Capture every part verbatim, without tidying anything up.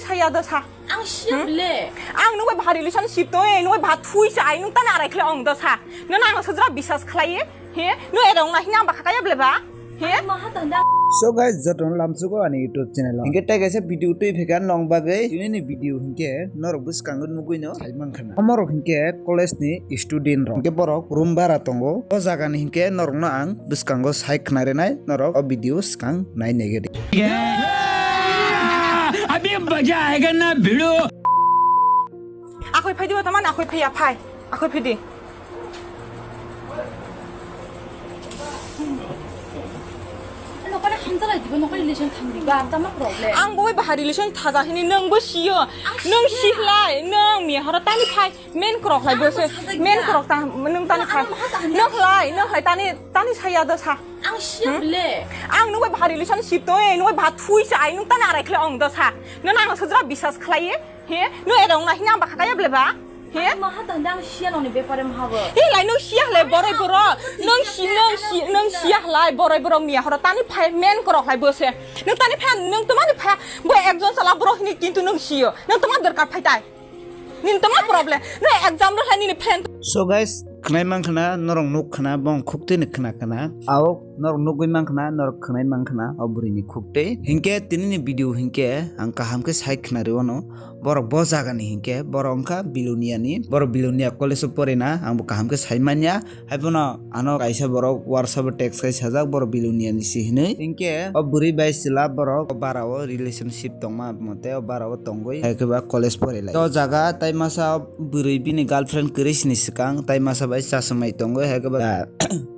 Saya da sa. Ang siya Hmm? ble. Ang nungbai bahar relationship to, eh, nungbai bahar thui sa, ai nung tani arai khle ong da sa. Nana ang sajra bisas khlai, he? Nung era ong na hina ang bakha kaya ble ba? He? Maha tanda. So guys, joto no lamsugo ani YouTube channel o. Hinkhe tei kaisa video twi pheka nong bagwi, tini ni video hinkhe norok bwskango nugwi no sai mankha na. Omorok hinkhe college ni student rok. Hinkhe borok room bara tongo. O jaga ni hinkhe norok no ang bwskango sai khna rinai, norok o video swkang nai nai gedi. अभी मजा आएगा ना भिड़ो। Akhoi phai di, o tama akhoi phai ya phai. Akhoi phai di. Nokole hamjalai dibo, nokole relation thang diba, tama problem. Ang bo bai bahar relation thaja hini, nwng bo sio. Nwng si khlai, nwng miya horo tani phai, men krok lai bo se. Men krok ta, nwng tani phai. Nwng khlai, nwng khlai tani, tani saya da sa. Ang siya ble. Ang nwng bai bahar relationship to, eh, nwng bai bahar thui sa, ai nwng tani arai khle ong da sa. Nwng ang sajra bisas khlai, eh. He, no era ong na hina ang bakha kaya ble ba? He? Maha tanda ang siya noni bepare maha bo. He lai no siya hlai borai boro. Nung si, nung si, nung siya hlai borai boro miya horo tani phai men krok hlai bo se. Nung tani phai, nung toma ni phai, bo ekjon sala boro hini kintu nung siyo. Nung toma dorkar phai tai. Nini toma problem. Nung exam ro hlai nini friend. So guys, khwnai mankha na, norok nuk khana, bong khuk twi ni khna khana. Aok norok nugwi mankha na, norok khwnai mankha na, o bwrwi ni khuk twi. Hinkhe tini ni video hinkhe ang kaham khe sai khna rw ano. Borok bo jaga ni hinkhe, borok wngkha Bilonia ni. Borok Bilonia college o porina, ang bo kaham khe sai manya. Haiphano ano kaisa borok WhatsApp o text khai sajak, borok Bilonia ni se hinwi. Hinkhe o bwrwi bai chwla borok o bara o relationship tongma mote o bara o tongwi, hai khe ba college porilai. O jaga tai masa o bwrwi bini girlfriend kwrwi sini swkang, tai masa bai chasumai tongwi, hai khe ba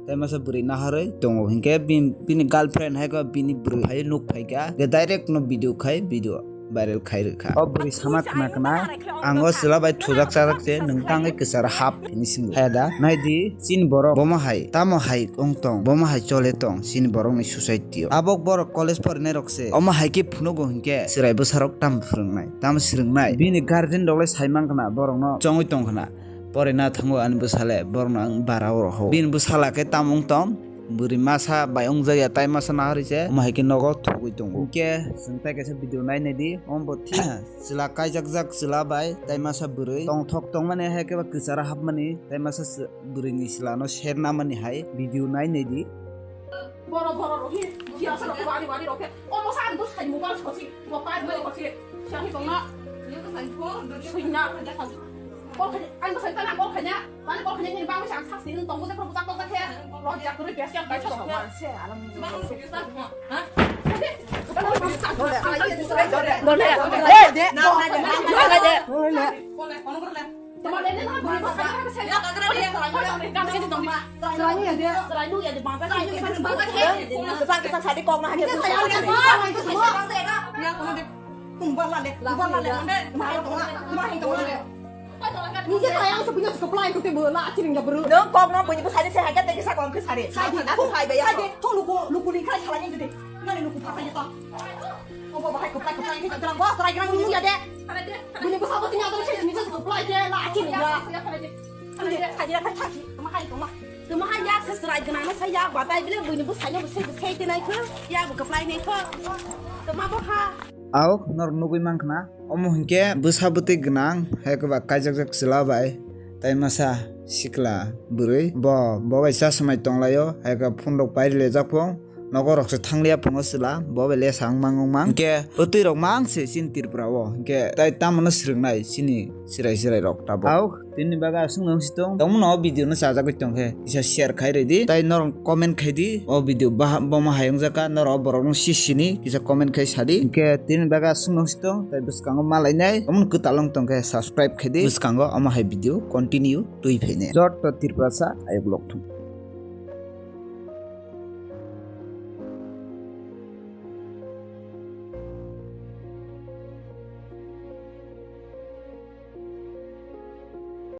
tai masa bwrwi naharwi tongo. Hinkhe bin-, bini girlfriend hai khe bini bwrwi hai nuk phaikha, hinkhe direct no video khai, video viral khai rwkha. O bwrwi sama khna khna, ang o chwla bai thujak chajak se, nwng tangwi kwcharo hap hinwi swngo. Haya da, nai di, chini borok bomo hai, tamo hai wng tong, bomo hai chole tong, chini borok ni society o. Abo borok college porinai rok se, omo hai khe phunugo hinkhe chwrai bwsarok tamo phwrwngnai, tamo swrwngnai. Bini guardian rok le sai mankha na, borok no chongwi tongkha na. Porina thango ani bwsale, borokno ang bara o roho. Bini bwsala khe tamo wng tong, bwrwi masa bai wngjakya, tai masa naharwi se, omo hai khe nogo thugwi tongo. Hinkhe chwng tai kaisa video nai nai di, omo bo thik chwla kaijakjak chwla bai tai masa bwrwi tongthok tongmani hai khe ba kwcharo hapmani, tai masa bwrwi ni chwla no ser namani hai video nai nai di. Boro boro rohi, jiya sa rok bari bari rok. Omo sa ang bwsai mobile sosi, mobile sosi. Siya hi tongna. Suina. Kol khaina, ang bwsai tana kol khaina. Tana kol khaina ni bang sa sa sin tong bwsai pro bwsai tong khe. Ro jak ro bes ya bai sa rok. Ha? Dole. Dole. Dole. Dole. Dole. Nung kok no bini bwsai se hai khe tei kisa kom khe sari. Sai di, aku hai bai ya. Sai di, thong luku, luku ni khai khalai ni jodi. Nani luku phasai to. Obo bahai kwplai kwplai khe jodra bo srai grang nung ya de. Bini bwsa bo tini adon se ni kwplai khe la achi ni ya. Tini sai ya khai thasi. Tama hai tama. Tama hai ya se srai grang na sai ya ba tai bile bini bwsai no se se te nai kho. Ya bo kwplai nai kho. Tama bo ha. Aok nor nugui mankha na. Omo hinkhe bwsa bwtwi gwnang, hai khe ba kaijakjak chwla bai, tai masa sikla bwrwi. Bo, bo bai cha swmai tonglaio, hai khe phone rok pai rwlaijak phung, nogo rok se thangliya phungo chwla, bo bai lesa wng mang wng mang. Hinkhe bwtwi rok mang se chini Tripura o, hinkhe tai tamo no swrwngnai chini chwrai chwrai rok tabuk. Aok. Tini bagwi aswk nung si tong. Tongmano o video no chajagwi tongkhe kisa share khai rwdi. Tai norok comment khai di. O video baha-, bomo hai wngjakha norok borok no si sini kisa comment khai sadi. Hinkhe tini bagwi aswk nung si tong. Tai bwskango malainai. Tongmano kwtal wng tongkhe subscribe khai di. Bwskango omo hai video continue twi phainai. Joto Tripurasa ayuk lok thung.